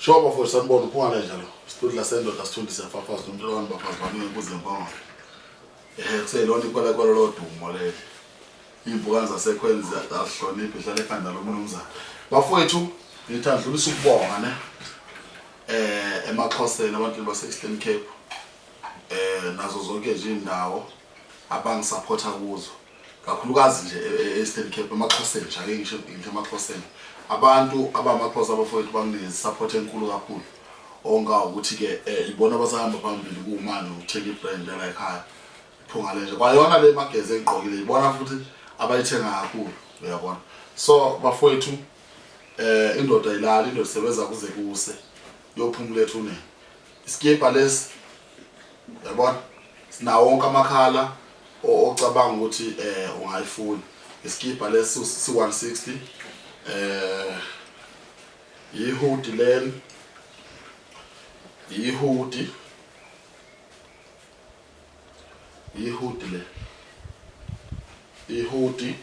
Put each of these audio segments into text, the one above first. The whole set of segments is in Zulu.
Sho bafowethu, sanibona. Uphunga lenja lo. Sidudla sendoda sithundi siyafafaza nomntwana wami, bafazi baningi kuze mpama. Kuseyilona ikwelekwele lodumo leli. Iy'mpukane zasekhweni ziyahlonipha, ihlala ekhanda lomnumzane. Bafowethu, ngithi andlulisa ukubonga ne emaXhoseni, abantu base-Eastern Cape, nazo zonke nje iy'ndawo abangisapotha kuzo, kakhulukazi nje e-Eastern Cape, emaXhoseni nje, ake ngisho emaXhoseni. Abantu abamaXhosa, abafowethu, banginikeza i-support enkulu kakhulu, onga ukuthi-ke ibona abasahamba phambili kumanje ukuthenga i-brand yala ekhaya, iphunga lenje. Kwayona le magezi engigqokile, ibona futhi abayithenga kakhulu, uyabona. So bafowethu, indoda ilala, indoda isebenza kuze kuse, yophumula ethuneni. Iskipa lesi, yabona, sinawo wonke amakhala ocabanga ukuthi ungayifuna. Iskipa lesi si 160. I-hoodie leli, i-hoodie, i-hoodie le, i-hoodie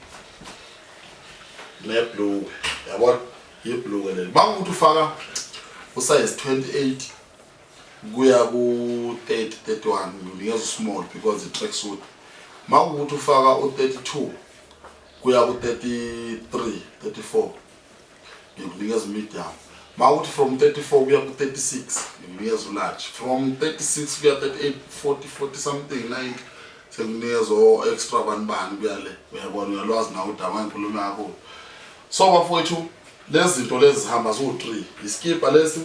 nebhluke, yabona, ibhluke leli. Makuthi ufaka u-size 28 kuya ku-30, 31, nginikeza u-small because i-track suit. Makuwukuthi ufaka u-32 kuya ku-33, 34, ngikunikeza u-medium. Makuthi from 34 kuya ku-36, ngikunikeza u-large. From 36 kuya 38, 40, 40 something, 90, sekunikeza o-extra bani bani kuya le, uyabona, uyalwazi nawe udaba, ngikhuluma kakhulu. So bafowethu, lezi zinto lezi zihamba ziwu-3: iskipa lesi,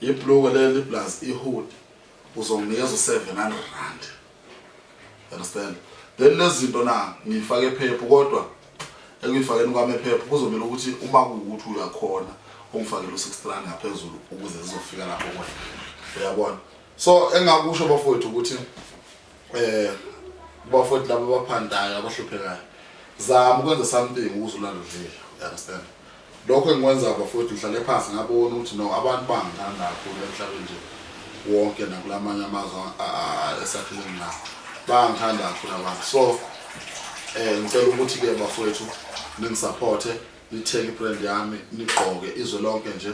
ibhluke leli plus i-hood, uzonginikeza u-R700, understand? Then lezi zinto na ngiyifake ephepha, kodwa ekuyifakeni kwami ephepha kuzomela ukuthi uma kuwukuthi uyakhona ungifakele u-R60 ngaphezulu ukuze zizofika lapho kwena, uyabona. So engakusho, bafowethu, ukuthi kubafowethu laba abaphandayo, abahluphekayo, zama ukwenza something ukuze ulale udlile, you understand? Lokho engikwenzayo, bafowethu, ngihlale phansi ngabona ukuthi no, abantu bangithanda kakhulu emhlabeni nje wonke nakulamanye amazwe esakhile nawo, bayangithanda kakhulu abantu. So ngicela ukuthi-ke, bafowethu, ningisupporte, nithenge i-brand yami, nigqoke izwe lonke nje,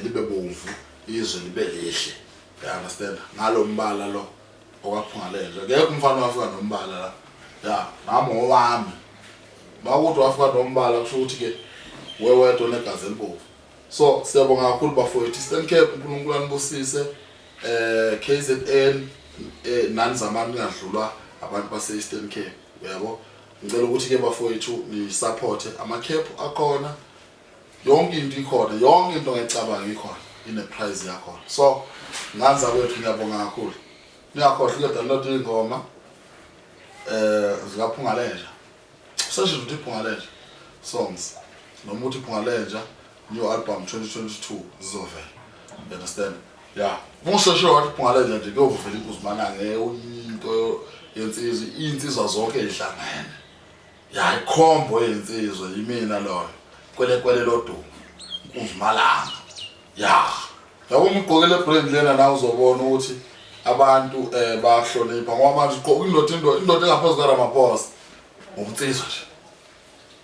libe bomvu izwe, libe lihle, you understand? Ngalo mbala lo okwaphunga lenja, akekho umfana wafika nombala la, ya, nami ngowami. Makuthi wafika nombala, kusho ukuthi-ke wewedwa onegazi elibomvu. So siyabonga kakhulu, bafowethu. Eastern Cape, uNkulunkulu anibusise. KZN, nani zamani ningadlulwa abantu base Eastern Cape, uyabo. Ngicela ukuthi ke, bafowethu, ni-support ama-cap akhona, yonke into ikhona, yonke into ngecabanga ikhona, ine price yakhona. So nganza kwethu, ngiyabonga kakhulu. Ningakhohlwa ukudownload iy'ngoma zikaphunga lenja. Usesho ukuthi iphunga lenja songs noma uthi iphunga lenja new album 2022, zizovela, you understand? Yeah, musesho wathi iphunga lenja nje, kuyovela inkuzimanange, into yensizwa, iy'nsizwa zonke ey'hlangene, ya, ikhombo yensizwa, yimina loyo, kwelekwele lodumo, inkunzimalanga, ya. Yabo, uma ugqoke le brand lena nawe uzobona ukuthi abantu bayakuhlonipha, ngoba manje ugqoka indoda, indoda engaphezu kaRamaphosa ngobunsizwa nje,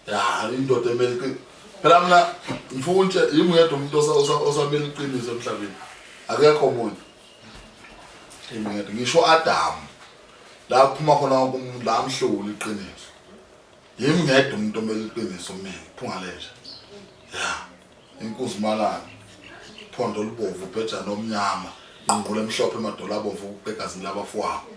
ya, indoda emele phela mina ngifuna nje yimi ngedwa umuntu osamele iqiniso emhlabeni, akekho omunye, yimi ngedwa. Ngisho Adam la kuphuma khona wonke umuntu la amhluli iqiniso, yimi ngedwa umuntu omele iqiniso, mina phunga lenja, ya, inkuzimalanga, phondo olubomvu, ubhejane omnyama, ngqungqula emhlophe, emadolo abomvu egazini labafowabo,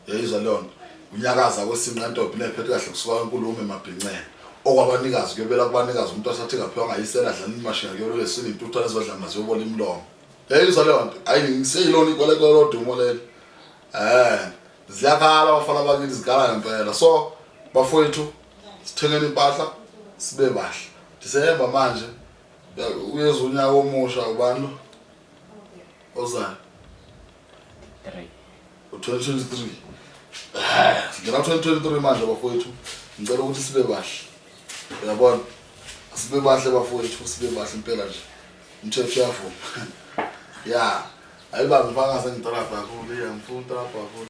yayizwa leyo nto. Unyakaza kwesinqa entombi nephethe kahle kusuka inkulumo emabhinceni, okwabanikazi kuyobela kubanikazi. Umuntu asathi ngaphiwa ngayisela dlala imashinga, kuyobela eswini, intuthwane ezodla maziyobola imilomo, yayizwa leyo nto. Ayi, ngiseyilona ikwelekwele lodumo leli. Ziyakhala abafana bakithi, zikhala ngempela. So bafowethu, sithengeni impahla, sibe bahle. Disemba manje uyeza unyaka omusha, ubani lo ozayo? 3. U-2023, singena 2023 manje, bafowethu. Ngicela ukuthi sibe bahle, uyabona, sibe bahle, bafowethu, sibe bahle impela nje, umthetho uyavuma, ya. Ayibazi, ngifaka ngase ngitrabha kakhulu, ya, ngifuna utrabha kakhulu.